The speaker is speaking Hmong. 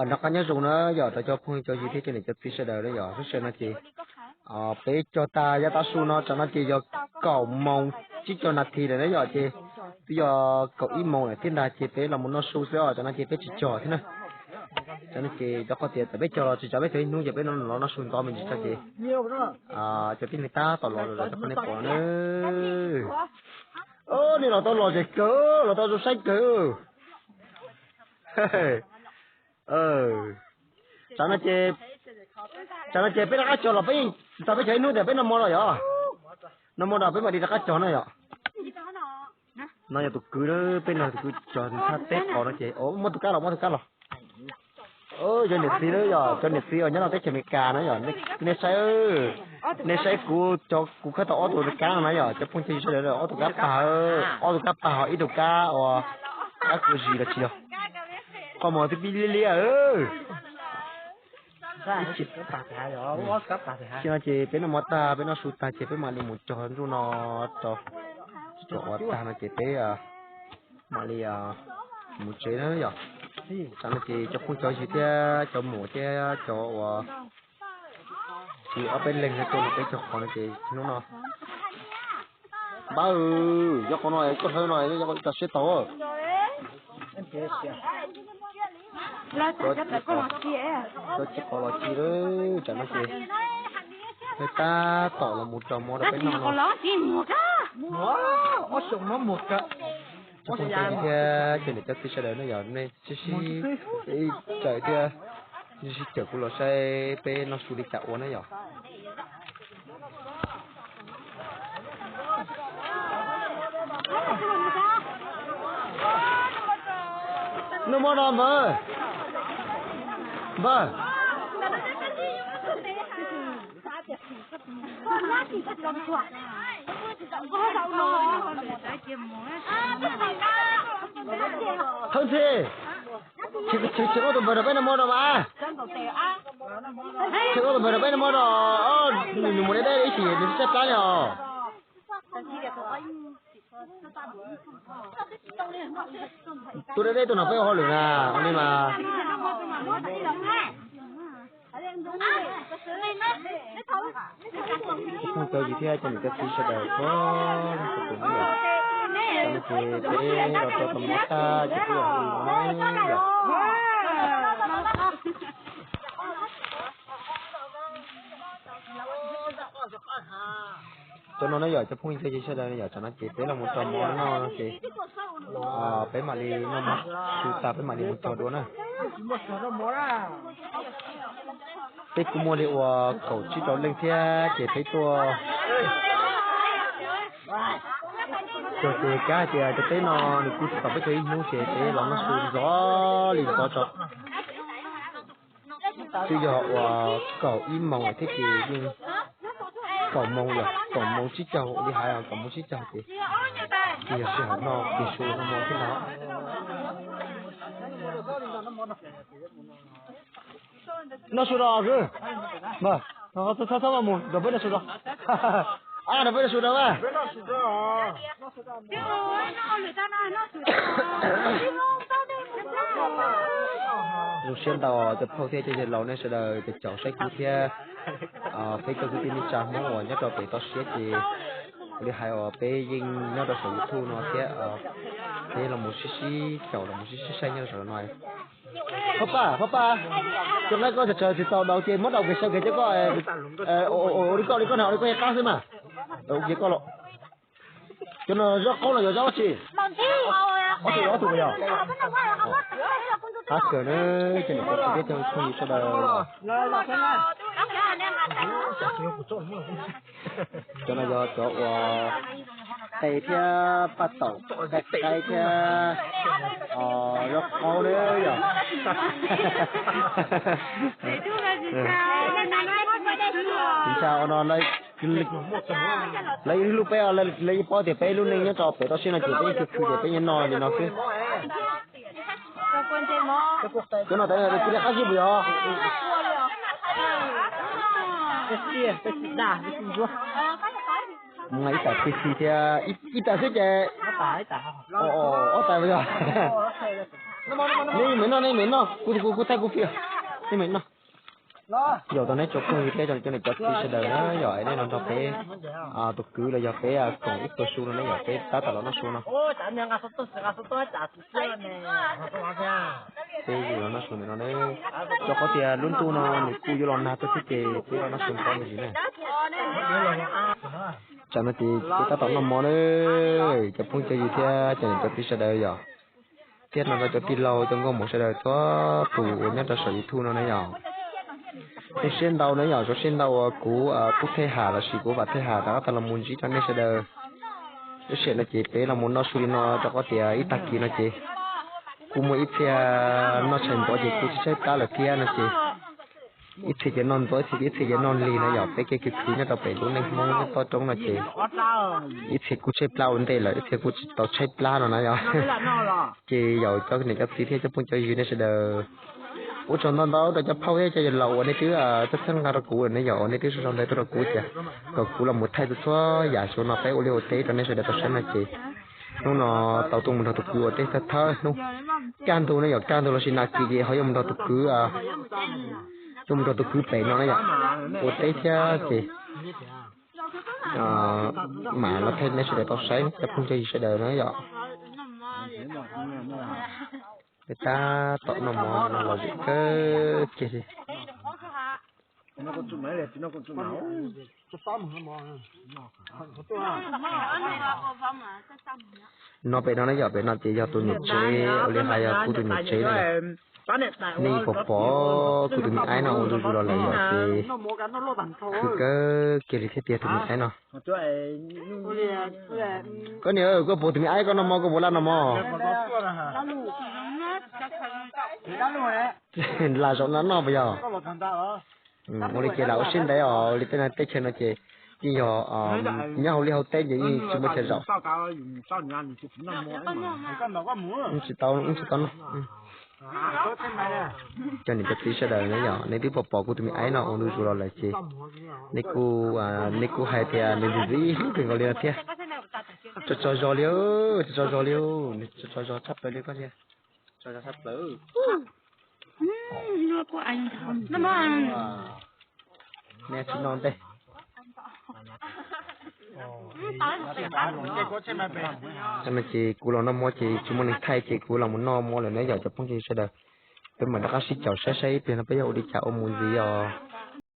Nrog qab nyob zoo na yom rau cov phooj cov ywg thiab cov niam cov txiv sawv daws na yom, lub sij hawm no ces peb cog tag yav tav su no, tsam no ces yog kaum moos tsib caug nas this lawm na yom, ces twb yog kaum ib moos lawm thiab ntag ces peb los mus noj su xwb os, tsam no ces peb tsis cog thiab na. Tsam no ces rau qhov tias txawm peb cog los tsis tsam, peb cog ib hnub ces peb los noj su ntxov me ntsis tso ces cov tib neeg tab tom los lawm rau qhov nej pom na. Nej los tau lom zem kawg, los tau zoo saib kawg. Tsam no ces, tsam no ces peb rov qab cog los peb, txog peb cog ib hnub tias peb noj mov los yom. Noj mov los peb mam li rov qab cog na yom. No yog tus kwv, peb no tus kwv cog thaj teb qos no ces, muab tus kab los, muab tus kab los. Cov niam txiv na yom, cov niam txiv uas nyob rau teb chaws Amelikas na yom, nej saib, nej saib kuv cov, kuv khawb tau ob tug kab no na yom, cov phooj ywg sawv daws, ob tug kab pag, ob tug kab pag ho ib tug kab uas kab kuv zis los tsis yog, qhov muag twb pib liab liab. Ib chim no ces peb noj mov tag, peb noj su tag ces peb mam li mus cog nruab no rau, cog ua tag no ces peb mam li mus tsev na yom. Tsam no ces cov phooj cov ywg thiab cov muam thiab cov uas txiv ob peb leeg tuaj no peb cog qos no ces hnub no npab, cov qos no koj hlawv no cov siab tau. Cov txiv qos los ci lawm, tsam no ces tab tom los mus rau mov rau peb noj no. Cov phooj cov ywg thiab cov niam cov txiv sawv daws na yom, nej sib sib, ib txawm thiab sib sib caum kuv los saib peb noj su li cas ua na yom. Noj mov no npawg, npawg. Thawj Ntxhi, tsis, tsis, tsis muab tus npawg rau peb noj mov no mas. Tsis muab tus npawg rau peb noj mov no, nws mus deb deb ib chim nws tsis tshaib plab li os. Tuaj deb deb tuaj nrog peb ua hauj lwm na, ua li mas. Cov phooj cov ywg thiab cov niam cov txiv sawv daws txhua leej txhua tus na yom, tam no ces peb los rau tus mov tag ces peb los ua hauj lwm no yom. Cov no na yom, cov phooj ywg cov txiv sawv daws na yom, tsam no ces peb los mus rau mov noj ces peb mam li noj mov su tag peb mam li mus cog dua na. Peb kuj muaj li uas kaum tsib rau leej thiab ces peb tuaj cog ces kav hais tias cov teb no nws kuj tsis tau peb cog ib hnub ces peb los noj su ntxov li ntxov tso. Twb yog uas kaum ib moos thiab ces yeej kaum moos yom, kaum moos tsib caug li hais, kaum moos tsib caug ces yog sij hawm noj kis su noj mov thiab ntag. Noj su rau kwv, txhob txhob mus nrog peb noj su rau, a nrog peb noj su rau a. Zoo siab ntau cov phauj thiab cov yawg laus nej sawv daws cov caum saib kuv thiab peb cov kwv tij neej tsa Hmoob uas nyob rau pem toj siab ces ua li hais uas peb yeej nyob rau saum YouTube no thiab peb los mus sib sib caum los mus sib sib saib nyob rau saum no. Pab pab, pab pab, cov nqaij koj tsawg tsawg tsis tau daus ces muab daus kiag sawv kiag cov koj, ua li koj li koj na, ua li koj qab xwb mas. Ua kiag koj los. Cov no zaub qaub los yog zaub tsi? Ob tug, ob tug yog. Qab kawg na, cov niam cov txiv thiab cov phooj ywg sawv daws. Cov no yog cov uas qe thiab paj taum, qe qaib thiab zaub qaub na yom. Tsis ntshai no, lawv ib lub peb, lawv yeej paub tias peb lub neej nyob rau pem toj siab no ces peb yeej khwv khwv ces peb yeej noj li no xwb. Cov no tas cia li qab zib puas yog? Ib tas pig si thiab ib tas xwb ces ob tas puas yog? Nej yeej meem noj, nej yeej meem noj, kuv tus kuv kuv thaij kuv fij, nej meem noj. Yog tau neb tsoom phooj ywg thiab cov niam cov txiv sawv daws na, yog nej los nrog peb tus kwv los yog peb koom ib pluag su no ne, yog peb tab tom los noj su no. Peb yuav los noj su ntawm no ne, rau qhov tias lub ntuj no nws kuj yuav los nag tuaj thiab ces peb los noj su npaum li na. Tsam no ces peb tab tom noj mov na, cov phooj cov ywg thiab cov niam cov txiv sawv daws yom. Thiab no rau cov tij laug cov nkauj muam sawv daws txhua tus uas nyob rau saum YouTube no na yom. Zoo siab ntau na yom, zoo siab ntau uas kuv Pub Thej Ham lossis kuv Vam Thej Ham rov qab tau los mus ntsib rau nej sawv daws. Lub sij hawm no ces peb los mus noj su li no rau qhov tias ib tag kis no ces kuv muaj ib txhia noj tshais ntxuav ces kuv tsis tshaib plab lawm thiab no ces ib txhia ces noj ntxuav, ib txhia ces noj lig no yom. Peb kev khwv khwv nyob rau pem lub neej Hmoob toj roob no ces ib txhia kuj tshaib plab ua ntej lawm, ib txhia kuj tsis tau tshaib plab no na yom. Ces yog cov niam cov txiv thiab cov phooj cov ywg nej sawv daws, ua tsaug ntau ntau rau cov phauj thiab cov yawg laus uas nej twb txhawb nqa rau kuv, nej yog uas nej twb sau sau ntawv tuaj rau kuv tias kom kuv los mus thaij txhua txhua yam xyov no peb ua liaj ua teb rau nej sawv daws tau saib no ces hnub no tau tuaj mus nrog tus kwv ua teb thawj thawj hnub. Kaj ntug no yog kaj ntug lossis nag kis ces ho yuav mus nrog tus kwv, yuav mus nrog tus kwv pem no na yom, ua teb thiab ces mam los thaij nej sawv daws tau saib cov phooj cov ywg sawv daws na yom. Peb tab tom noj mov no los zem kawg kiag li. No pem no na yom, pem no ces yog tus niam tsev, ua li hais yog kuv tus niam tsev na. Nej puas pom kuv tus me aib no ua zuj zus los lawm yom, ces khwv kawg kiag li thiab tiag tus me aib no. Koj niam, koj puas tus me aib koj noj mov, koj puas laj noj mov? Laj zaum no noj puas yog? Ua li ces lam ua siab ntev os, li tej no teb chaws no ces yeej yog nyob hauv liaj hauv teb ces yeej tsis muaj chaw zaum. Tsis tau, tsis tau noj. Cov niam cov txiv sawv daws na yom, nej twb pom pom kuv tus me aib no ua ntu zus los lawm ces nej kuj, nej kuj hais tias nws ntxim ntxim hlub kawg nkaus li no thiab. Tsaug tsaug zog li, tsaug tsaug zog li, tsaug tsaug zog tshaj plaws li koj thiab. Tsaug zog tshaj plaws. Nej tsis noj ntej. Tam no ces kuv los noj mov ces tsis muaj neeg thaij ces kuv los mus noj mov lawm na yom cov phooj ywg sawv daws. Peb mam rov qab sib caum saib saib ib pliag no peb yuav ua li cas ua mus ntxiv os.